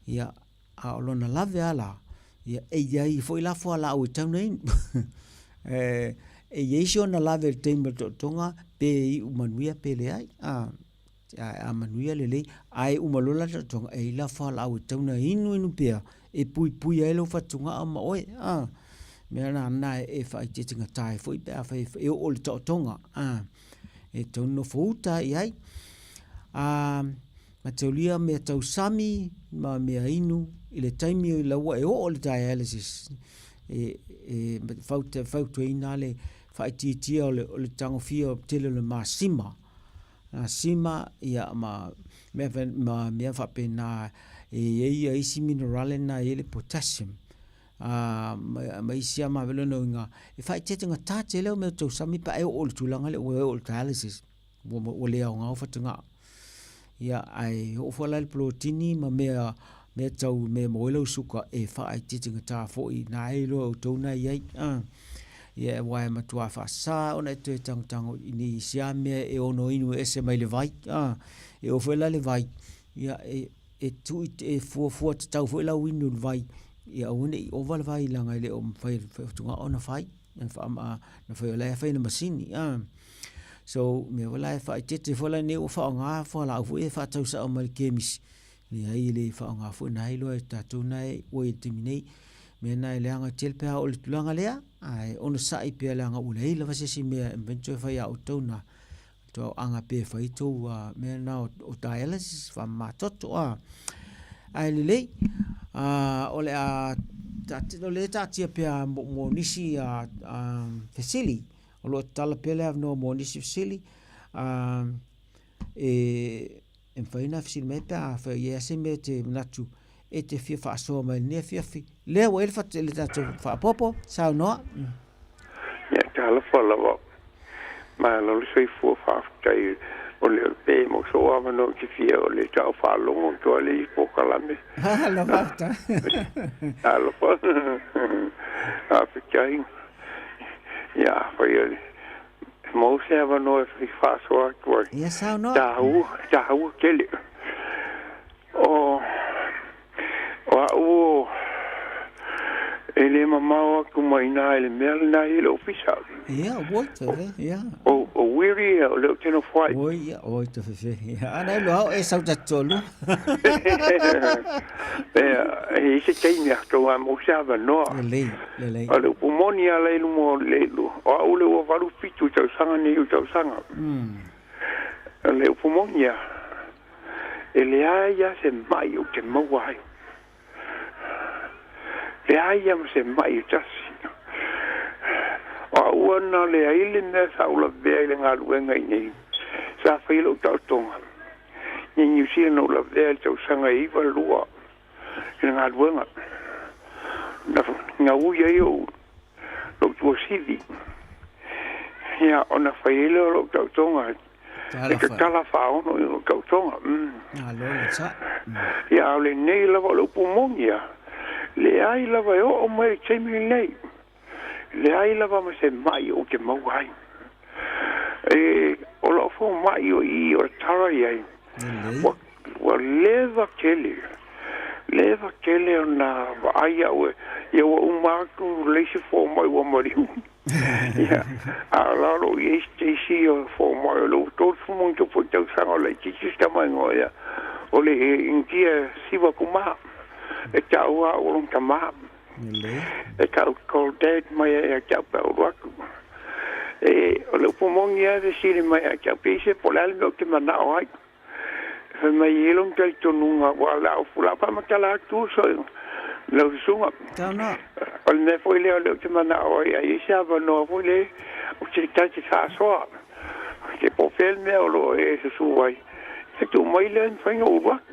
Ia, a o lona lave lava la, ia, e i ai foi la fualaau e tatau ona inu. E i ai si ona lave i le taimi o le tootoga pe iu manuia pe leai. A, a manuia lelei, ae uma loa la le tootoga, e i ai la fualaau e tatau ona inu inu pea e puipui ai lou fatugao ma oe. A, mea la lena e faaeteetegata ai foi pe afai e oo i le taotoga. A, e tatau ona nofouta i ai. A, mataulia mea tau sami ma mea inu i le taimi la ua e oo i le dialysis, e fautuaina le faaitiitia o le tagofia tele o le masima, masima ia ma mea faapena e i ai isi minerale na e i ai le potassium. Ma isi lava mea, o lona uiga e faaeteetegata tele au mea tau sami pe a e oo i le tulaga lea ua e oo i le dialysis. Ua le aoga ou fatugao. Ia, ae oo foi la i le polotini ma mea, mea tau mea e maua ai lau suka e faaeteetegata foi na e iloa e outou na e i ai. Ia, aua e matua faasa ona e toe tagotago i nisi lava mea e ono inu ese mai le vai. E oo foi la i le vai, ia, e tuu e fuafua tatau foi lau inu i le vai, ia aua ne i ova le vai leaga e le o mafai e le fatugao ona fai. Na fai o la e fai i le masini. So, mea foi la e faaeteete foi la nei ua faaaoga fualaau foi e faatau sao mai le kemisi. Leai e le faaaoga foi na iloa e tatou na e ua i le taimi nei. Mea na e leaga tele pe a oo i le tulaga lea, ae onosai pea leaga ua leai lava se isi mea e mafai ona toe fai ia outou na. Tauaga pe fai tou mea na o dialysis faamama toto a. Ae lelei, o le a o lea e taatia pea mo nisi fesili, o lo o tatala pea le avanoa mo nisi fesili, e mafai ona fesili mai pe afai e i ai se mea e te manatu e te fia faasoa mai i lenei afiafi. Lea ua i ai le tatou faaopoopo, saunoa. Ia, talofa lava. Malo le soifua, faafetai o le pe mo sou avanoa ou te fia o le tau faalogo atu ai le isi polokalame. Malo faafetai. Talofa. Faafetai. Ia, afai e maua se avanoa e fia faasoa atu ai. Ia, saunoa. Taua, taua tele. O, o au e le mamao atu mai ina i le mea lena i le ofisa. Ia, oi te fe, ia. O, o Wiri, o le o te nofo ai. Oi, ia, oi te fe, ia. Ana e loa o e sau tatolu. Ia, e i se taimi a tau a mo se avanoa. Lelei, lelei. O le upu moni ala i lumo o le, o au le ua 87 tausaga nei o tausaga. O le upu moni a, E leai lava se mai ou te maua ai. Leai lava ma se mai e tasi. O au ana leai le mea sa ou lavea i le galuega i inei, sa fai lou taotoga i Niu Sila na ou lavea i le tausaga e 92 i le galuega. Na gaui ai ou lou tuasivi. Ia, ona fai ai lea o lou taotoga. E tatala faaono i lou tautoga. Ia, a o lenei lava o le upu moni lava, leai lava e oo mai i le taimi lenei, leai lava ma se mai ou te maua ai. E, o lau fomai o i i o le tala i ai, ua, ua leva tele, leva tele ona vaai au e, ia ua uma atu le isi fomai ua maliu. Ia, a o la o lo o i ai se isi o fomai o le ua 30+ tausaga o laitiiti si tama igoa ia, o le Initia Siva Kumar, e taua au o lona tama. E tau call dad mai ai ia te au pe a ulu atu. E, o le upu moni lava e fesili mai ia te au, pe i se po o le a le mea ou te manao ai. Fai mai e i ai lona talitonuga ua o le a ou faamatala atu uso i lau susuga. O le mea foi lea o lea ou te manao ai, a i ai se avanoa foi lea ou te ta te faasoa. Te po o fea le mea o lo o e susu ai, ia tuu mai lea e mafai ona ou alu atu.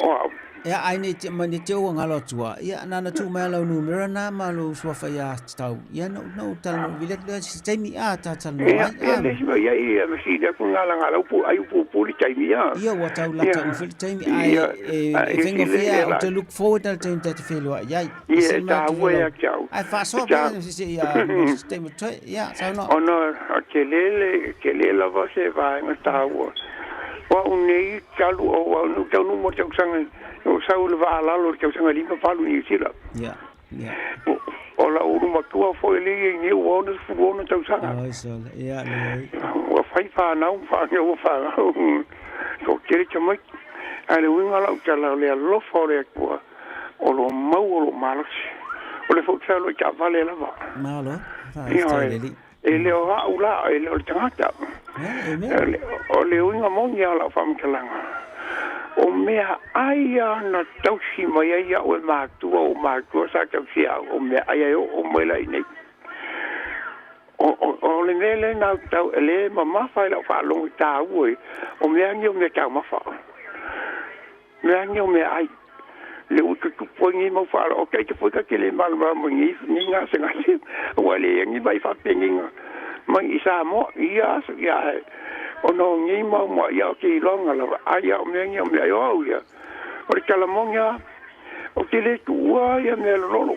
O au. Ia, ai nei te, mai nei te ua ngalo atua. Ia, na na tuu mai a lau numera na ma lou suafa ia tau. Ia, no, no, tala no vile atu se taimi a ta tala no ai. Ia, le sima ia ia ma si ku ngala ngala upu ai upu upu le taimi ia. Ia, ua tau lata u fili taimi ai e e whenga fia o te look forward na taimi ta te whelua iai. Ia, e ta ua ia ki au. Ai whaasoa pea se se ia se taimi toi. Ia, sau no. Ona, te lele, te le lava se vaenga tāua. O au nei, talu o au nu tau nu mo tausaga, o sau le vaa lalo le tausaga 58 Niu Sila. Ia, ia. O lau ulu matua foi le ia i ua 66 tausaga. Oi sole, ia, le. Ua fai whanau, whanau, ua whanau. Ko kere tamaiti. Ae le uiga o lau tala o le alofa o le Atua o lo o mau o lou malosi. O le foi fealo i taavale lava. Malo, faafetai le Alii. E le o au la, e le o le tagata. O le uiga moni lava o lau faamatalaga, o mea ai lava na tausi mai ai au e matua, o matua sa tausia au, o mea ai e oo mai la i nei. O le mea lea na tau e le mamafa i lau faalogo i taua, o mea nei o mea taumafa. Mea nei o meaai, le ua tutupu ai nei mau faalogo o taita foi ta te le malamalama i nei nei gasegase ua leai ni mai faapeniga mai i Samoa i ia aso ia ae ona o nei mau moa ia o te iloaga lava ai a o mea nei o mea o au ia o le tala moni a ou te le tuua ia mea lololo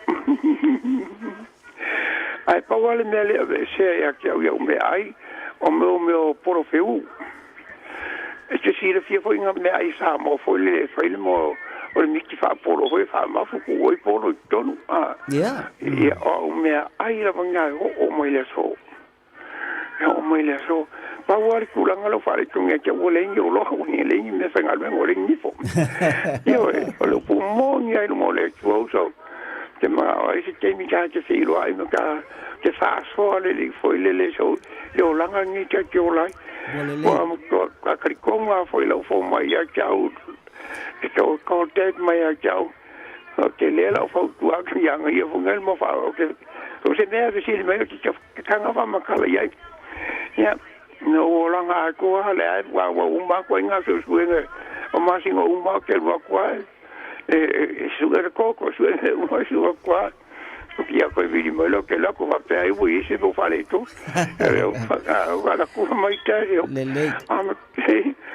ae pau lava le mea le aveesea ia te au i au meaai o mea o mea o polofeu. E te silafia foi ngā mea ai Samoa foi le e fai le moa o le miti faapolo foi e faamafu tuu ai polo i totonu. A, Ia, o au mea ai lava ngā e oo mai le aso. E oo mai le aso. Pau lava le tulaga lea ua faaletonu ia te au ua leai ni oloa, ua leai ni mea faigaluega, ua leai ni nifo. Ioe, o le upu moni lava i luma o le Atua uso. Te manao ai se taimi ta te feiloai ma ta te faasoa lelei foi lele so le olaga lenei ta te ola ai. Ua lelei. Ua matua talitonu lava foi lau fomai ia te au e toe contact mai ia te au. Ou te lea lau fautua atu ia ia foi nei mo fa o te o se mea fesili mai ou te tanga faamatala i ai. Ia, na ou olaga atoa le ai ua ua uma atu ai ngā suesuega o masina uma ou te alu atu ai e sue le koko, sue le uma, sue atu ai. Ia koe vili mai loa ke lako faapea ai ua i ai se mea ua faaletonu. Ua ala mai tai. Lelei.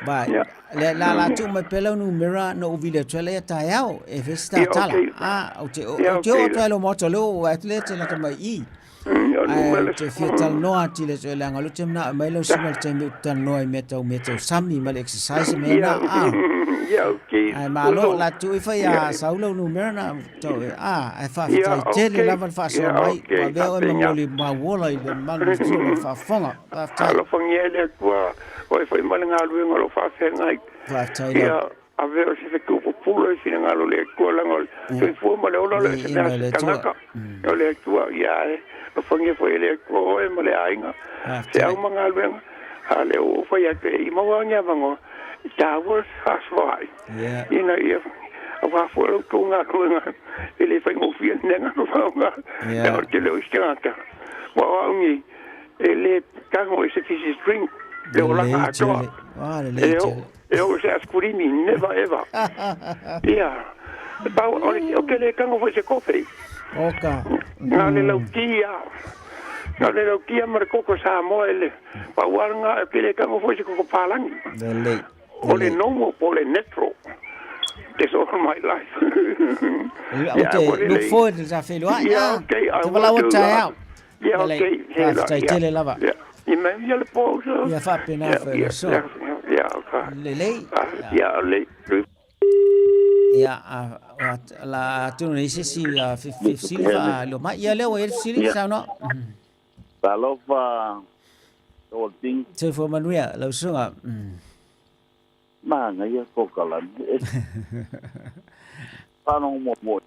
Vai, le la la tuu mai pea lau numera no ou vili atu ai laia taeao e fai se tatala. A, ou te ou te oo atu ai i lou maota lea ua atu lea te lata mai i. Ae ou te fia talanoa atu i le atu leaga o lea ou te manao e aumai lau susuga i le taimi ou te talanoa i mea tau mea tau sami ma le exercise mea na a. Ae malo la tuu ifo ia sau lau numera na tau e a ae faafetai tele lava le faasoa mai ua avea oe ma moli mauola i le malu o le faafofoga. Faafetai. Alofagia e le Atua oe foi ma le galuega o lo o faafeagai. Faafetai lava. Ave o se fetu pupula i finagalo o le Atua, leaga o le soifua ma le ola o le se mea se tagata o le Atua. Ia e alofagia foi e le Atua oe ma le aiga, feau ma galuega, a o lea ua ou fai atu e i maua ni avanoa e taua le fefaasoaai ina ia aua foi la outou galuega e le faigofie le mea gata o le tele o isi tagata. Aua o au nei e le tago i se fizzy drink le olaga atoa. E oo E oo se askurimi, never ever. Ia, e pau, o le, o ke le tago foi se kofe. Oka. Na le lau ti a. Na o le lautia ma le koko Samoa e le pau lava lena, ou te le tago foi i se koko palagi. Lelei. O le normal po o le natural. That's all my life. Ou te look forward i le ta feiloai. Yeah, okay, I Te valaau will atu do. taeao. Yeah, Lelei. okay. He la, Faafetai yeah. tele lava. Yeah. Ia manuia le po uso. Ia faapena Yeah, foi le yeah, aso. yeah, yeah, okay. Lelei. Ah, yeah, lelei. Ia, a, la atonu nei se isi fesili faailoa mai. Ia lea ua i ai le fesili, saunoa. Talofa Tolting. Soifua manuia lau susuga. Manaia kokalani. Faalogo muamua.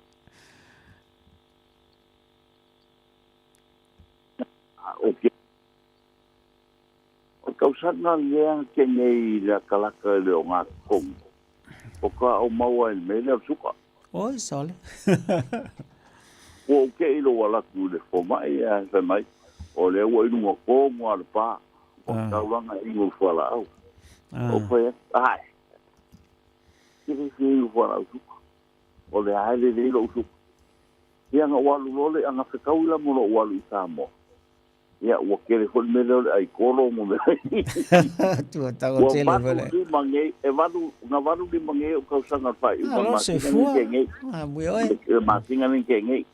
O ke o tausaga lea ke nei lakalaka i le o ngā kongo. O ka o maua i le mea lea o le suka. Oi, sole. Ua ou te i lou alatu i le fomai ae fai mai, o lea ua i luga tonu lava o le pa, ua taulaga e inu i le fualaau. Ou fai atu, Ae, e le fia inu fualaau suka, o lea lava e lelei lou suka. Ia na ou alu loa lea, na fetaui la ma lou alu i Samoa. Ia, ua tele foi le mea lea o le ai kolo ma mea. Ua Ua 85 nei, e valu, na 85 nei ou tausaga i le faaiuga o le masina nei tea nei. Le masina nei tea nei.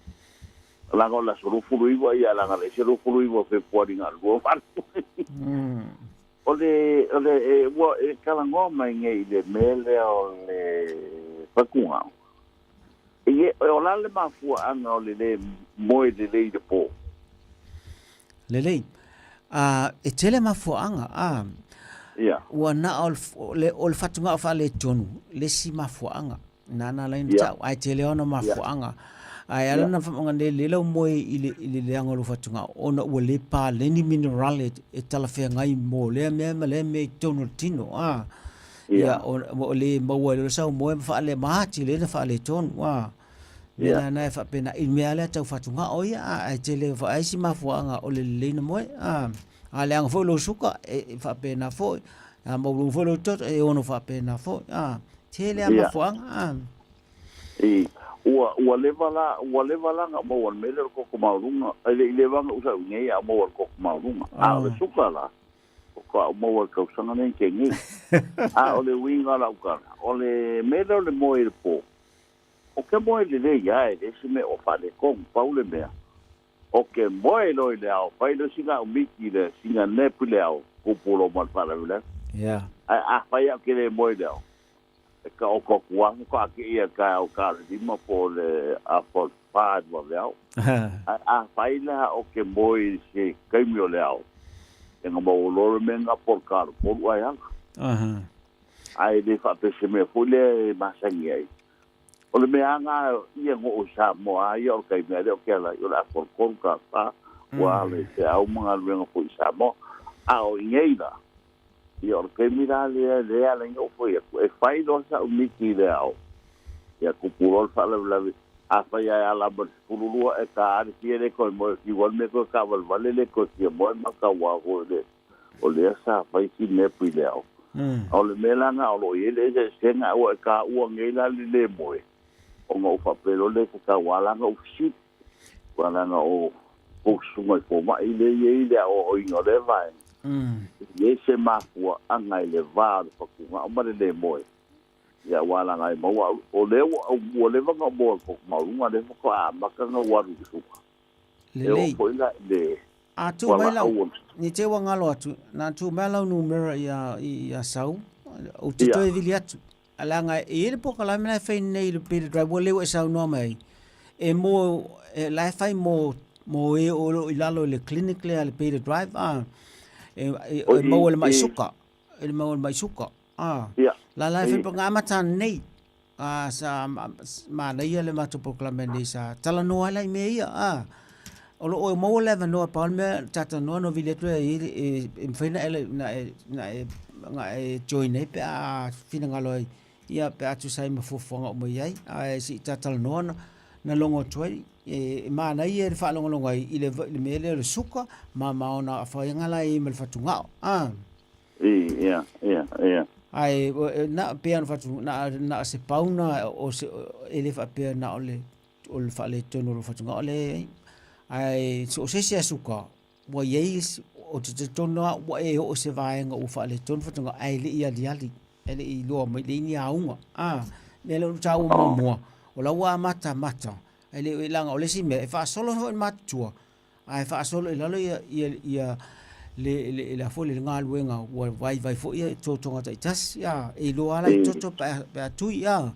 Leaga o le aso 29, ia, leaga le isi 29 o Fepuari na o le 28. O le, o le, e, ua e talanoa mai nei i le mea lea o le fatugao. Ie, o le a le mafuaaga o le lē moe lelei i le pō? Lelei. A, e tele mafuaaga, a. Ia. Ua na o le, o le fatugao faaletonu le isi mafuaaga. Nana lai na tau, ae tele ona mafuaaga. Ae ala na whaamanga nei le lau moe i le, i le leaga o lou fatugao, ona ua le paleni minerale e talafeagai mo lea mea ma lea mea i totonu o le tino, a. Ia, o, o le maua ai loa sau moe ma faale, ma atili ai na faaletonu, a. Mea la na e faapena, i mea lea tau fatugao ia, a, ae tele fa ai si mafuaaga o le lelei na moe, a. A leaga foi lou suka, e, e faapena foi, a maualuga foi lou toto, e ono faapena foi, a. Tele a mafuaaga, a. I, ua, ua leva la, ua leva la na maua le mea lea o le koko maualuga, e le i leva na usa i nei a maua le koko maualuga. A o le suka la, o ka o maua i le tausaga nei ke nei. A o le uiga o lau tala, o le mea lea o le moe i le pō, o ke moe lelei lava e leai se mea o faaletonu, pau le mea, o ke moe loa i le ao, fai loa sina au miti le, sina nap i le ao, pupu loa ma le faalavelave. Ae afai lava ou te le moe i le ao, e taoto atu lava faatoa atiia i le taeao ta o le 5 po o le afa o le 4 i le vaveao. Ae afai la ou te moe i se taimi o le ao, e na maua loa le mea lena po o le ta o le 3 ae ala. Ae le faapea se mea foi lea e masani ai. O le mea lava lena ia na oo i Samoa lava ia o le taimi lava lea ou te ala ai, o le afa o le 3 ta o le 4, ua ala i te au ma galuega foi i Samoa. A o i inei la, Ia, o le taimi la lea, lea ala ai ona ou fai atu, e fai loa sa'u miti i le ao, ia tupu loa le faalavelave. Afai ae ala ma le 12, e ta lava le fia le toe moe, fiu lava le mea toe taavalevale le toe fia moe ma tauā foi le, o lea sa fai si nap i le ao. A o le mea la lena o lo o i ai le eseesega, aua e taua nei la le lē moe, ona ou faapea loa lea e tatau lava la ona ou fesili, aua leaga o kou susuga i fomai lea e i ai le aoaoina o lea vaega. E i ai se mafuaaga i le va o le fatugao ma le lē moe, ia aua leaga e maua au, o lea ua ua leva ona ou maua i le toto maualuga, lea faatoa amata ona ou alu i le suka. E oo Lelei. foi la i le A tuu mai lau, fualaau. ne i te i ua galo atu, na tuu mai lau numera ia, ia Sau, ou te Ia. toe vili atu. Leaga e i ai le polokalame la e fai nei i le Peter Drive, ua leu e saunoa mai ai, e mo, e, la e fai mo, mo e o lo o i lalo i le clinic lea a le Peter Drive, a, e, e, O e maua le mai i, suka, e maua le mai suka, a. Ia. La la e fai I. nga amata nei, a, sa manaia le matou polokalame nei sa talanoa ai la i mea ia, a. O lo o e maua le avanoa pau le mea talanoa no vili atu e e, e mafai na e na e na e na e join ai pe a finagalo ai ia pe a tusa ai ma fuafuaga uma i ai ae se i talanoa na, na logo atu ai e, e manaia le faalogologo ai i le, i le mea lea o le suka ma ma ona afaina la i ma le fatugao a. I, ia, ia, ia. Ae na pei ona fatu na na se pauna o se e le faapea na o le o le faaletonu o lou fatugao le ae so o se isi a suka. ua i ai ou te talitonu lava ua e oo i se vaega ua faaletonu fatugao ae le i aliali, e le i iloa mai le i ni auga. A, mea lea ua taua muamua, o la ua amatamata, ae le i leaga o le isi mea, e faasolo foi le matutua, ae faasolo i lalo ia ia ia le le le foi le galuega ua vaivai foi ia totoga taitasi a e iloa ala i toto pe a, pe a tui a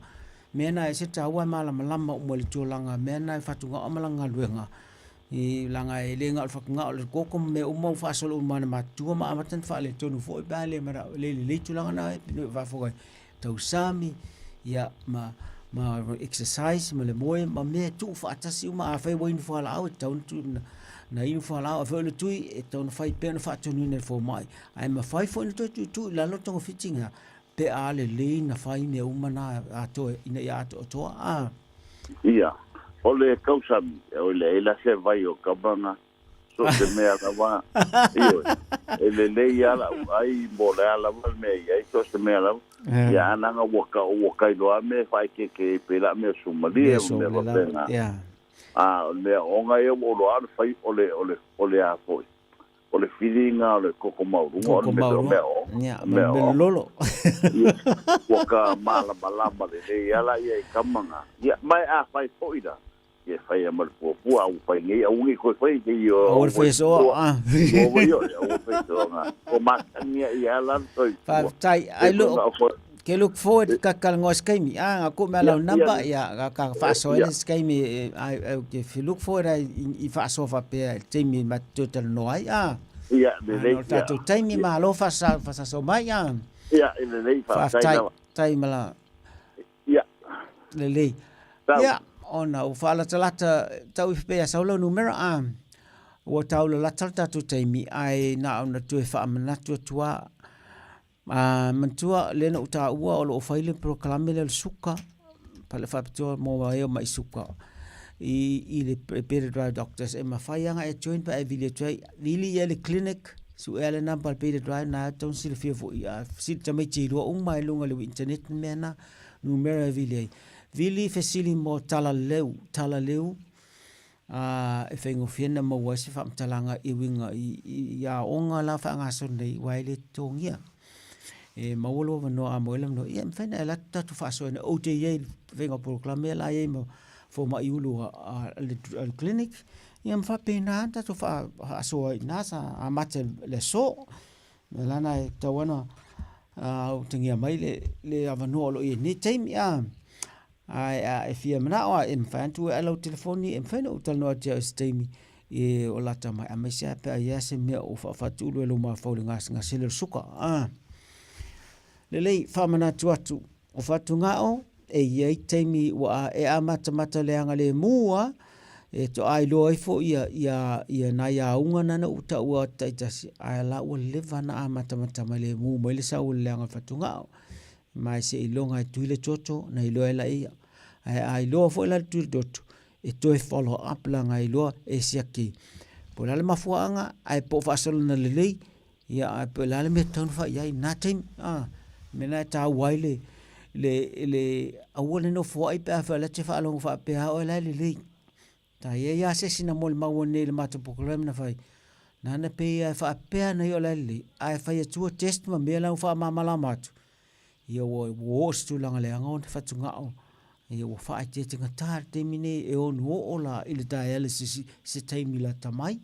mea na e se taua e malamalama uma i le tulaga mea na e fatugao ma lana galuega i laga e le na o le fatugao o le koko ma mea uma ua faasolo uma na matutua ma amata ona faaletonu foi pe a le manao le lelei tulaga na e faafofoga ai tausami ia ma ma exercise ma le moe ma mea e tuu faatasi uma. Afai ua inu fualaau e tatau ona tuu na inu fualaau, afai o le tui e tatau ona fai pea ona faatonuina e le fomai, ae mafai foi ona toe tuutuu i lalo togafiti na pe a lelei na fai mea uma na atoa ina ia atoatoa a. Ia, o le tausami, oi leai la se vai o tama na. So se mea lava, ioe, e lelei lava la'u ai mo le a lava le mea e i ai, so se mea lava. Ia, a naga ua ka, ua kailoa mea e faaeteete ai pei la mea sumalie ma mea faapena. A o le mea ona ia ua ou iloa le fai o le, o le, o le a foi, o le filiga o le koko maualuga, o le mea, o mea o, mea o. Lolo. Ia, ua ka malamalama lelei lava la ia i tama na. Ia, ma e a fai foi la, Ia e fai ma le puapua au fai nei au nei koe fai te i o Aua le fai soa a. Ua wai o aua fai soa nga. O masani ia i ala toi. Faafetai. I look ke look forward ka ka ngoa skaimi. A nga ko me lau number ia ka ka faasoa le skaimi I ke look forward ai i faasoa faapea i le taimi ma te toe talanoa ai a. Ia lelei. O tatou taimi malo faasa faasa mai a. Ia lelei faafetai lava. Faafetai ma la. Ia. Lelei. Ia, ona ua faalatalata tau i pea sau lau numera a ua tau lalata le tatou taimi ae na ona toe faamanatu atu lava. A manatua lea na ou taua o lo o fai le polokalame lea o le suka, pale faapitoa mo e o mai suka i le Better Drive Doctors e mafai lava ona e join pe a e vili atu ai, vili i le clinic, suea le number a le Peter Drive na e tatau ona silafia foi a sili tamaiti e iloa uma i luga o le internet le mea na numera e vili ai. Vili fesili mo talaleu, talaleu a e faigofie ona maua ai se faamatalaga i uiga i aoga la faagasolo nei aua e le totogia. E maua lou avanoa a maua ai le avanoa, ia e mafai ona e alu atu tatou faasoa ina ou te i ai i le faiga o polokalame la e i ai ma fomai ulu a le clinic, ia ma faapena ona tatou faasoa ai i ina sa amata i le aso. O le mea la lena e tatau lava ona utagia mai le avanoa o lo o i ai i lenei taimi. Ae a e fia manao lava, e mafai ona tuu e lau telefoni, e mafai ona ou talanoa atu ia oe i se taimi o lata mai, aemaise lava pe a i ai se mea o faafatulu ai lou mafaufau i le gasegase lea o le suka. Lelei, faamanatu atu, o fatugao e i ai taimi ua e amatamata le agalemu a e toa iloa ifo ia ia ia nai auga na na ou taua atu taitasi ae la ua leva na amatamata mai lemu mai le sau o le leaga o le fatugao ma e seiloga e tui le toto na iloa ai la ia ae a iloa foi la le tui le toto e toe follow up la na iloa e siaki po o le a le mafuaaga ae po o faasolona lelei Ia, ae pe o le a le mea e tatau ona fai i ai i lena taimi, a. O le mea lena e taua ai le, le, le aua le nofoai pe afai o la e te faalogo faapea lava oe la e lelei. Ta i ai lava se isi na molimau nei i le matou polokalame na fai, nana pei lava e faapea ana ia o la e lelei, ae fai atua test ma mea la ua faamalamalama atu, ia ua oo i se tulaga leaga ona fatugao, ia ua faaeteetegata le taimi nei e ono oo la i le dialysis i se taimi lata mai.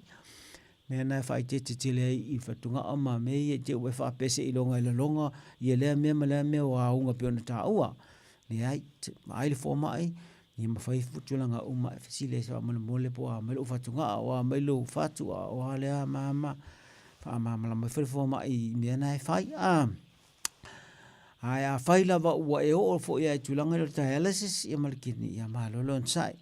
Mea na e faaeteete tele ai i fatugao ma mea ia i te i ua e faapea seiloga e laloga ia lea mea ma lea mea ua auga pei ona taua. Leai, vaai le fomai, ia ma fai tulaga uma e fesili ai se faamolemole po o a mai lou fatugao, o a mai lou fatu, a o a lea ma ma faamalamalama ifo le fomai i mea na e fai. A, ae afai lava ua e oo foi lava i tulaga lea o le dialysis ia ma le kidney, ia malo le onosai.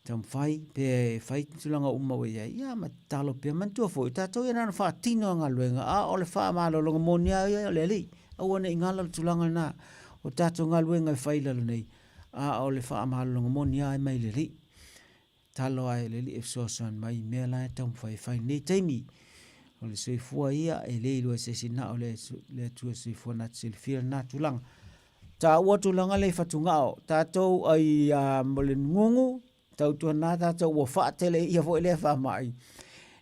Taumafai pe e fai tulaga uma ua i ai, ia ma tatalo pea. Manatua foi, o tatou ia na ona faatino lava galuega, a o le faamalologa moni lava ia o le Alii. Aua ne i galo le tulaga lena, o tatou galuega e fai i lalo nei, a o le faamalologa moni lava e mai le Alii. Tatalo lava i le Alii e fesoasoani mai i mea la e taumafai e fai i lenei taimi. O le soifua ia e le iloa e se isi na o le Atua soifua na te silafia lena tulaga. Taua tulaga lea i fatugao, tatou ai a mo le gugu, tautuana tatou ua faatele ia foi lea faamai.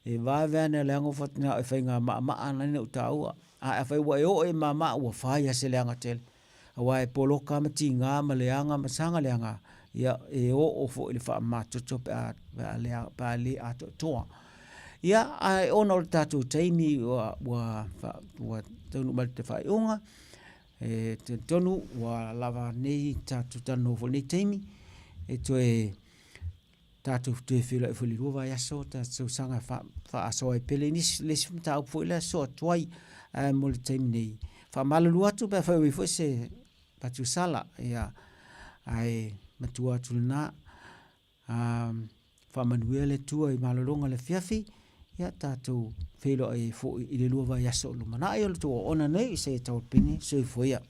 E vave ana leaga o fatugao e faiga maamaa ana ina ou taua. Ae afai ua e oo i maamaa ua fai lava se leaga tele. Aua e poloka ma tiga ma leaga ma saga leaga, ia e oo foi i le faamamatoto pe a pe a le pe a le atoatoa. Ia, ae ona o le tatou taimi ua ua ua taunuu mai i le faaiuga, e talitonu ua lava nei tatou talanoa foi i lenei taimi, e toe tatou toe feiloai foi i le lua vaiaso tatou tausaga e faasoa ai pea le isi le isi mataupu foi lea soa tuai. Ae mo le taimi nei, faamalulu atu pe afai ua i ai foi se fatuusala, ia, ae matua atu lena. Faamanuia le Atua i malologa o le afiafi, ia tatou feiloai ai foi i le lua vaiaso o lumanai. O le tou auauna nei, Isaia Taualopene, soifua ia.